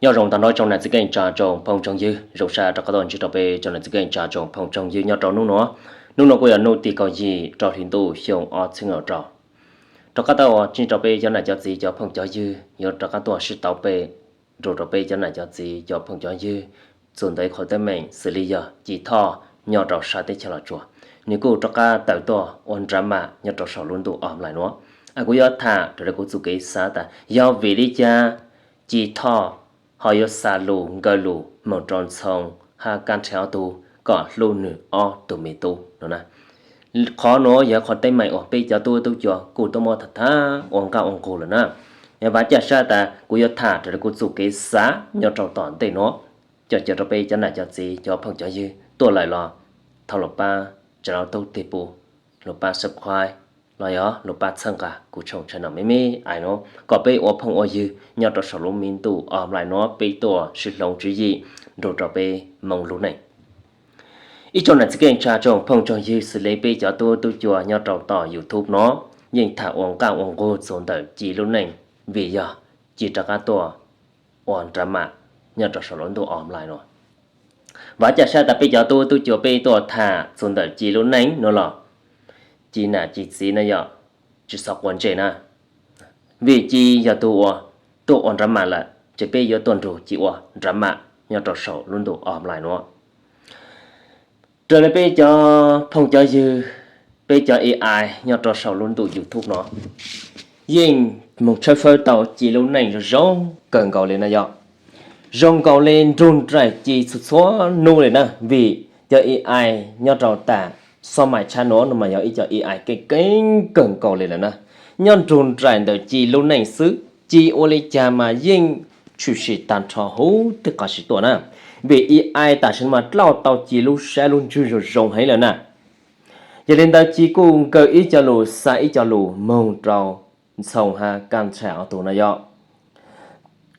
Nyob zoo tag nrho tsoom nam txiv keej tsa tsoom phooj tsoom ywg, zoo sab rov qab tuaj ntsib rau peb tsoom nam txiv keej tsa tsoom phooj tsoom ywg nyob rau hnub no. Hnub no kuj yog hnub tim kaum yim rau hli ntuj xyoo ob txhiab kaum rau. Rov qab tau ua tsi rau peb cov nam cov txiv cov phooj cov ywg yuav rov qab tuaj sib tau peb, rau rau peb cov nam cov txiv cov phooj cov ywg txog ntawm ib qhov teeb meem xws li yog Ci Thoj nyob rau sab teb chaws Los Tsuas, nws kuj rov qab tawm tuaj ua nrab mam nyob rau saum lub ntuj online nuav. Kuv yuav tham raws li kuv txuj kev xav tas yog vim li cas Ci Thoj ho yuav xa lus nkaw lus moog rau Ntxhoo hab Kab Nrhe ob tug kom hlub nws ob tug me tub no na. Qhov nuav yog qhov teeb meem uas peb cov tub tub cua kuj tau muab tham tham ua nqaj ua nqug lawm na. Vav caj sab tas kuv yuav tham raws li kuv txuj kev xav nyob rau tom ntej nuav, coj caw rau peb cov nam cov txiv cov phooj cov ywg tuaj lawm los thov lug pab tsa lub taub tig pum, lug pab subscribe los yog lug pab txhawb nqa kuv channel me me ais nuav kom peb ua phooj ua ywg nyob rau saum lub me ntuj online nuav peb tuaj sib hloov tswv yim nrug rau peb moog lub neej. Ib tsoom nam txiv keej tsa tsoom phooj tsoom ywg xws li peb cov tub tub cua nyob rau tom YouTube no yeej tham ua nqaj ua nqug txug ntawm Ci lub neej, vim yog Ci rov qab tuaj ua nrab mam nyob rau saum lub ntuj online no. Vav caj sab tas peb cov tub tub cua peb tuaj tham txug ntawm Ci lub neej no los Ci nam Ci txiv na yog tsi xob quav ntsej na, vim Ci yog tug ua tuaj ua nrab mam lawm ces peb yuav tuaj nrug Ci ua nrab mam nyob rau saum lub ntuj online nuav. Raws li peb cov phooj cov ywg, peb cov AI nyob rau saum lub ntuj YouTube no yeej moog tshawb fawb tau Ci lub neej zoo zoo kawg nkaus li na yog. Zoo nkaus li nrug nraim Ci txhua txhua nub li na, vim cov AI nyob rau tas xov maim tshab nuav no mas yog ib cov AI keeb keeb kawg nkaus li lawm na. Nyob nrug nraim ntawm Ci lub neej xwb, Ci ua li cas mas yeej tshwm sim tag nrho huv tib qho siv tuaj na, vim AI tam sim no mas dlauj tau Ci lub sab lub ntsug zoo zoo heev lawm na. Yog li ntawd Ci kuj nkaw ib co lus xa ib co lus moog rau Ntxhoo hab Kab Nrhe ob tug na yog,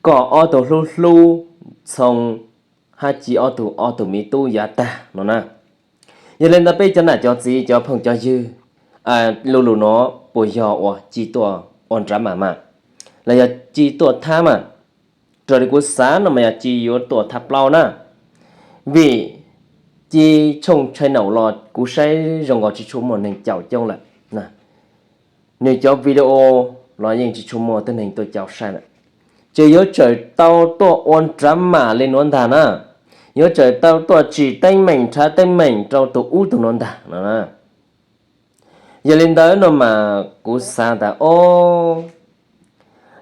kom ob tug hlub hlub Ntxhoo hab Ci ob tug ob tug me tub yav tag no na. Yog li ntawd peb cov nam cov txiv cov phooj cov ywg, lu lus nuav puas yog uas Ci tuaj ua nrab mam mas, los yog Ci tuaj thab mas? Raws li kuv xav no mas yog Ci yuav tuaj thab plaub na, vim Ci channel los kuv saib zoo nkaus tsis tshua muaj neeg caum coob lawm. Nws cov video los yeej tsis tshua muaj tug neeg tuaj caum saib lawm, ces yuav tsawm tau tuaj ua nrab mam li nuav ntag na, yuav tsawm tau tuaj tsim teeb meem nrhav teeb meem rau tug ub tug nuav ntag no. Yog li ntawd no mas kuv xav tas o,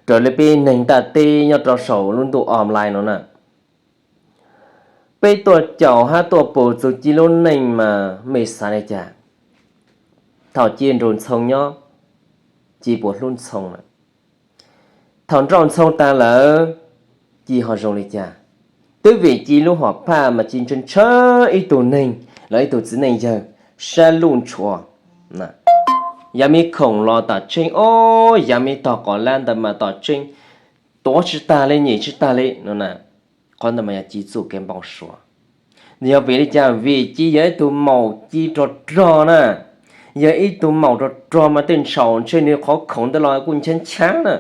raws li peb neeg ntaj teb nyob rau saum lub ntuj online no na, peb tuaj caum hab tuaj pum txug Ci lub neej mas mej xav li cas? Thaum Ci nrug Ntxhoo nyob, Ci puas hlub Ntxhoo lawm? Thaum nrauj Ntxhoo tag lawm, Ci ho zoo li cas? Twb vim Ci lub hom phaj mas Ci ntshaw ntshaw ib tug neeg los ib tug txiv neej yawg sab luj ntshua, yav me khoom los tom tseeb, o, yav me tog qos lab ntawd mas tom tseeb, tuav tsis tag li nyem tsis tag li no na. Qhov ntawd mas yog Ci txuj kev npau suav. Yog vim li cas? Vim Ci yog ib tug maum Ci rog rog na, yog ib tug maum rog rog mas tej ntsaum ntshe nws qhov khoom ntawd los kuj nchav nchav na,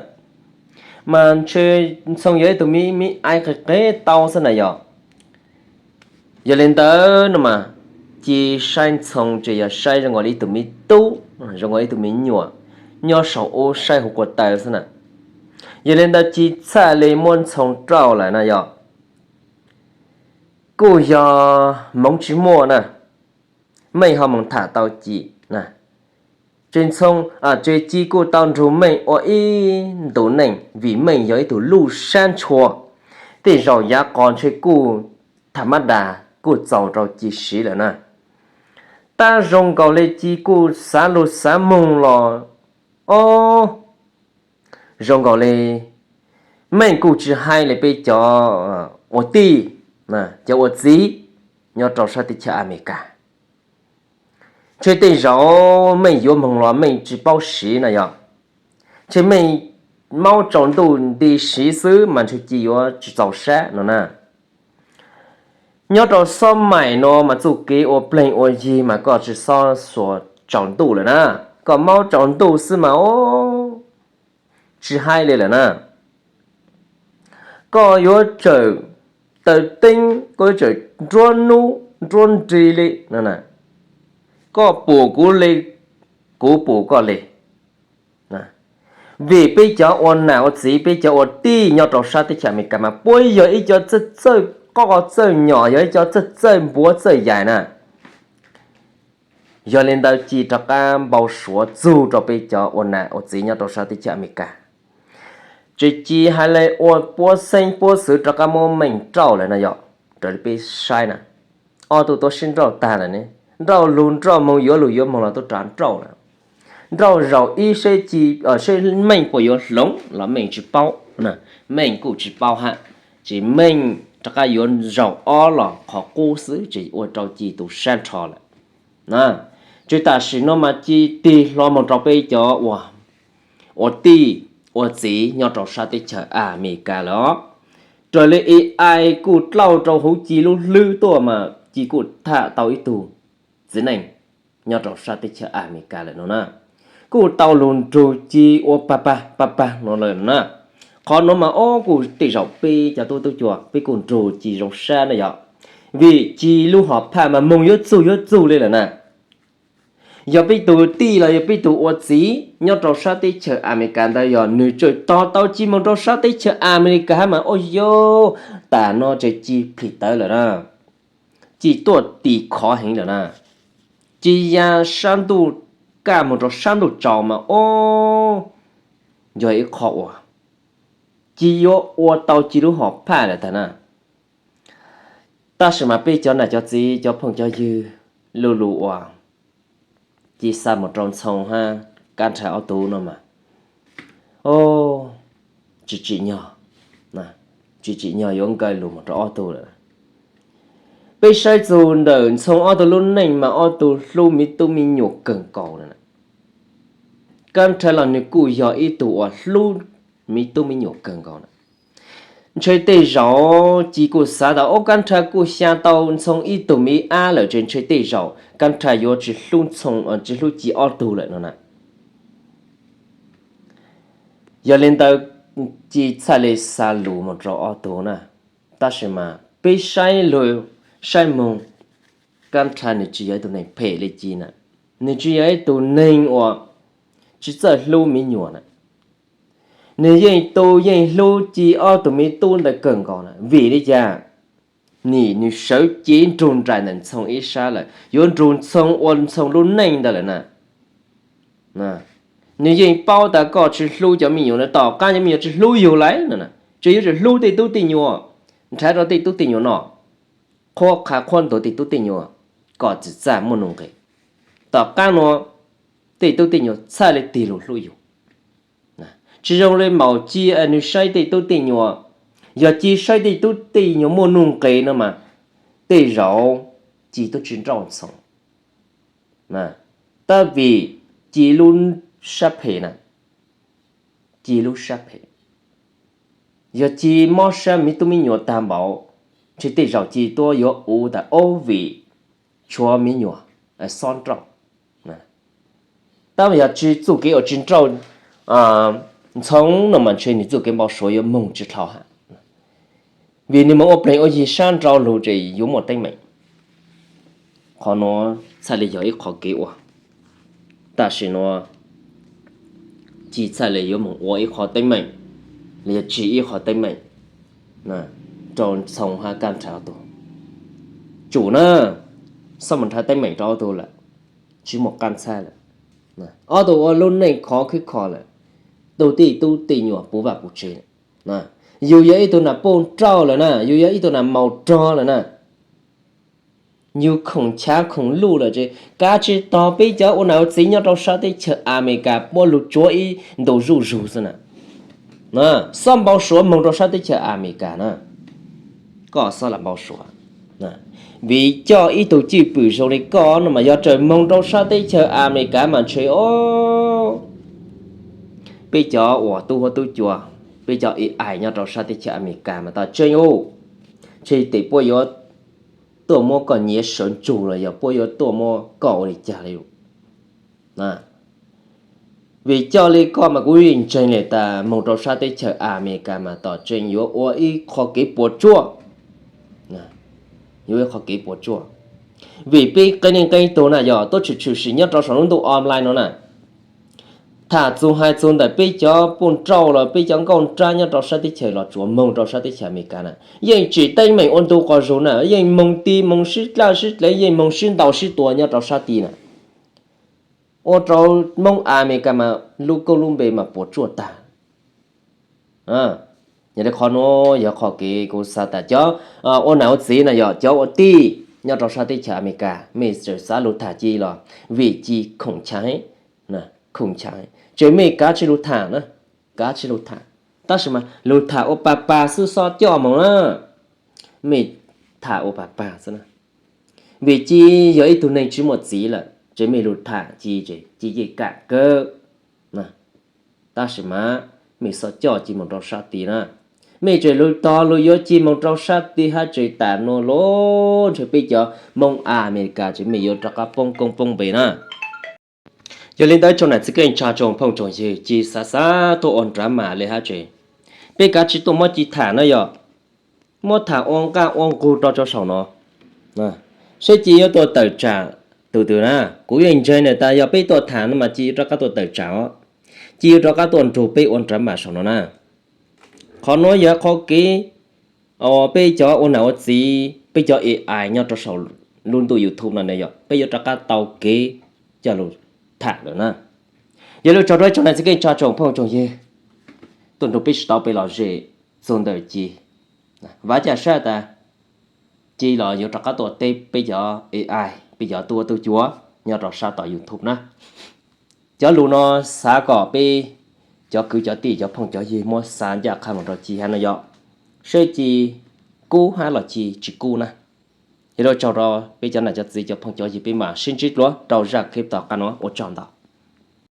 mas ntshe Ntxhoo yog ib tug me me aiv qig qig tau xwb na yog. Yog li ntawd no mas Ci saib Ntxhoo ces yog saib zoo nkaus li ib tug me tub, zoo nkaus li ib tug me nyuam nyob saum ub saib huv quav taw xwb na. Yog li ntawd Ci txhaj li muab Ntxhoo rauj lawm na yog. Kuj yog hmoov tsis muaj na, mej ho moog tham tau Ci na. Ces Ntxhoo, ces Ci kuj tau nrug mej ua ib ntus neej vim mej yog ib tug luj sab ntshua, tej zaum yav qos ntshe kuj tham mab das kuj txaus rau Ci siv lawm na. Tab zoo nkaus li Ci kuj xav lug xav moog los, o, zoo nkaus li mej kuj tsis hais li peb cov ua tij, cov ua txiv nyob rau sab teb chaws Amelikas, ntshe tej zaum mej yuav moog los mej tsis paub siv na yog, ntshe mej maub tsaus ntuj nti siv xwb mas ntshe Ci yuav tsis txaus sab no na. Nyob rau xob maim no mas txuj kev ua pleeg ua yig mas koj tsis xob xuas tsaus ntuj lawm na, koj maub tsaus ntuj xwb mas o, tsis hais li lawm na. Koj yuav tsawm taw teeb, koj yuav tsawm nruab nub nruab nrig li no na, koj pum kuv li, kuv pum koj li. Vim peb cov ua nam ua txiv, peb cov ua tij nyob rau sab teb chaws Amelikas mas puab yog ib co txawj txawj qoj txawj nyom, yog ib co txawj txawj npuav txawj yais na. Yog li ntawd ci rov qab npau suav txug rau peb cov ua nam ua txiv nyob rau sab teb chaws Amelikas. Tsis ci hais li ua puab xeeb puab xwv rov qab muab meej nrauj lawm no yog, raws li peb saib na, ob tug tuaj sib nrauj tag lawm ne, nrauj lug nrauj moog yuav lug yuav moog los tuaj rov nrauj lawm. Nrauj zaum ib seb ci, seb meej puas yuav hloov los meej tsis paub, meej kuj tsis paub hab, ces meej rov qab yuav zaum ob los qhov qub xwb ces ua rau ci tu sab nrho lawm. Ces tam sim no mas ci tig hlo moog rau peb cov ua tij ua txiv nyob rau sab teb chaws Amelikas lawm os. Raws li ai kuj dlauj rau huv ci lub hlwb tuaj mas ci kuj tham tau ib tug txiv neej nyob rau sab teb chaws Amelikas lawm no na, kuj tau lug nrug ci ua pag pag pag pag no lawm no na. Qhov nuav mas ob kuj tej zaum peb cov tub tub cua peb kuj nrug ci zoo sab na yog, vim ci lub hom phaj mas moog yuav txug yuav txug li lawm na. Yog peb tug tij los yog peb tug ua txiv nyob rau sab teb chaws Amelikas ntawd yog nwg tseem tog tau ci moog rau sab teb chaws Amelikas hab mas ua yog tas no ces ci plhis tawv lawm na, ci tuaj tis khov heev lawm na, ci ya sab ntuj kaj moog rau sab ntuj tsaus mas ob yog ib qho uas ci yuav ua tau ci lub hom phaj lawm tag na. Tab sis mas peb cov nam cov txiv cov phooj cov ywg, lu lug uas ci xa moog rau Ntxhoo hab Kab Nrhas ob tug no mas, o, tsis tsim nyog, tsis tsim nyog yuav nkaw lug moog rau ob tug lawm. Peb saib txug ntawm Ntxhoo ob tug lub neej mas ob tug hlub miv tub miv nyuam kawg nkaus na. Kab Nrhas los nwg kuj yog ib tug uas hlub miv tub miv nyuam kawg nkaus na. Ntshe tej zaum ci kuj xav tas ub Kab Nrhas kuj xyaa tau Ntxhoo ib tug miv ab lawm ces ntshe tej zaum Kab Nrhas yuav tsis hlub Ntxhoo, tsis hlub ci ob tug lawm no na. Yog li ntawd ci txhaj le xa lug moog rau ob tug na. Tab sis mas peb saib lug saib moog, Kab Nrhas nwg tsis yog ib tug neeg phem le ci na, nwg tsis yog ib tug neeg uas tsis txawj hlub miv nyuam na. Nwg yeej tu yeej hlub ci ob tug miv tub ntawd kawg nkaus na. Vim li cas? Nim nwg sawv cev nrug nraim ntawm Ntxhoo ib sab lawm, yuav nrug Ntxhoo ua Ntxhoo lub neej ntawd lawm na. Nwg yeej paub tas koj tsis hlub cov miv nyuam na, tom qaab cov miv nyuam tsis hlub yug lawm no, tsuas yuav tsum hlub tej tub tej nyuam, nrhav rau tej tub tej nyuam noj, qhuab qha qhuab ntuas tej tub tej nyuam kom txim txaj muaj nuj nqis. Tom qaab nuav tej tub tej nyuam txhaj le tig lug hlub yug. Tsis zoo li maum ci nwg saib tej tub tej nyuam, yog ci saib tej tub tej nyuam muaj nuj nqis no mas tej zaum ci tub tsis nrauj Ntxhoo. Tab vim ci lub sab phem na, ci lub sab phem, yog ci mob sab miv tub miv nyuam tag npaum, ntshe tej zaum ci tuab yuav ua tas ob vim tshuav miv nyuam xob nrauj. Tab yog tsis txuj kev uas tsis nrauj Ntxhoo no mas ntshe nwg txuj kev npau suav yuav moog tsis dhau hab, vim nwg moog ua pleeg ua yi sab nrau lug ces yuav muaj teeb meem. Qhov nuav txhaj le yog ib qho kev ua, tam sim nuav ci txhaj le yuav moog ua ib qho teeb meem, los yog tsim ib qho teeb meem rau Ntxhoo hab Kab Nrhav ob tug. Tsum na, xob moog nrhav teeb meem rau ob tug lawm, tsis muaj qaab ntxhab lawm. Ob tug ua lub neej khov khwb kho lawm, tu tej tub tej nyuam puv vaj puv tsev. Yus yog ib tug nam puj nrauj lawm na, yus yog ib tug nam maum rog lawm na, yus khoom chav khoom luj lawm ces kav tsij tog peb cov ua nam ua txiv nyob rau sab teb chaws Amelikas puab lug tsuav ib ntu zuj zug xwb na. Xob npau suav moog rau sab teb chaws Amelikas na, koj xob lam npau suav. Vim coj ib tug cwj pwm zoo li koj no mas yog tseem moog rau sab teb chaws Amelikas mas ntshe o, peb cov uas tub huab tub cua, peb cov ib ais nyob rau sab teb chaws Amelikas mas tas tseeb u, ntshe tes puab yuav tuaj muab koj nyiav sawv ntsug los yog puab yuav tuaj muab koj ua li cas li. Vim coj li koj mas kuv yeej ntseeg li tas moog rau sab teb chaws Amelikas mas tom tseem yuav ua ib qho kev puas tsuaj, yuav ib qho kev puas tsuaj. Vim peb qee leej qee tug na yog tuaj tshwm tshwm sim nyob rau saum lub ntuj online no na, tham txug hais txug ntawm peb cov puj nrauj los peb cov nkauj nrab nyob rau sab teb chaws los tsuas moog rau sab teb chaws Amelikas na, yeej tsim teeb meem ua ntu quas zug na, yeej moog ti moog sib dlawb sib dlev, yeej moog sib ntaus sib tua nyob rau sab tid na. Ua rau Moob Amelikas mas lub koob lub npe mas puas tsuaj tag. Yog li qhov nuav yog qhov kev kuv xav tas cov ua nam ua txiv na yog cov ua tij nyob rau sab teb chaws Amelikas, mej txawm xav lug tham ci los vim ci khoom chaw, khoom chaw, ces mej kav tsij lug tham na, kav tsij lug tham. Tab sis mas lug tham ua pas pas xwb xob coj moog na, mej tham ua pas pas xwb na. Vim ci yog ib tug neeg tsis muaj txiv lawm ces mej lug tham ci, ci yeej kam kawg. Tab sis mas mej xob coj ci moog rau sab tid na, mej tseem lug tog lug yuav ci moog rau sab tid hab tseem tas nuav lug ntshe peb cov Moob Amelikas ces mej yuav rov qab poob koob poob npe na. Yog li ntawd tsoom nam txiv keej tshaj tsoom phooj tsoom ywg, ci xav xav tuaj ua nrab mas li hab tseem, peb kav tsij tuaj muab ci tham na yog, muab tham ua nqaj ua nqug rau tso saum no, seb ci yuav tuaj tawm tsam tug twg na. Kuv yeej ntseeg na tas yog peb tuaj tham no mas ci yuav rov qab tuaj tawm tsam os, ci yuav rov qab tuaj nrug peb ua nrab mas saum no na. Qhov nuav yog qhov kev peb cov ua nam ua txiv, peb cov A I nyob rau saum lub ntuj YouTube no na yog peb yuav rov qab tau kev coj lug tham lawm na. Yog li tsaug rau ib tsoom nam txiv keej tshaj tsoom phooj tsoom ywg tuaj nrug peb sib tau peb lom zem txug ntawm ci. Vav ca sab tas ci los yuav rov qab tuaj teb peb cov A I, peb cov tuaj ua tug cuav nyob rau sab tom YouTube na. Cov lug no xav kom peb cov kwv cov tij cov phooj cov ywg muab xa ncaj qha moog rau ci hab no yog, seb ci kub hab los ci tsis kub na. Yog li tsaug rau peb cov nam cov txiv cov phooj cov ywg, peb mam sib ntsib dlua rau zaj clip tom qab no, ua tsaug ntau.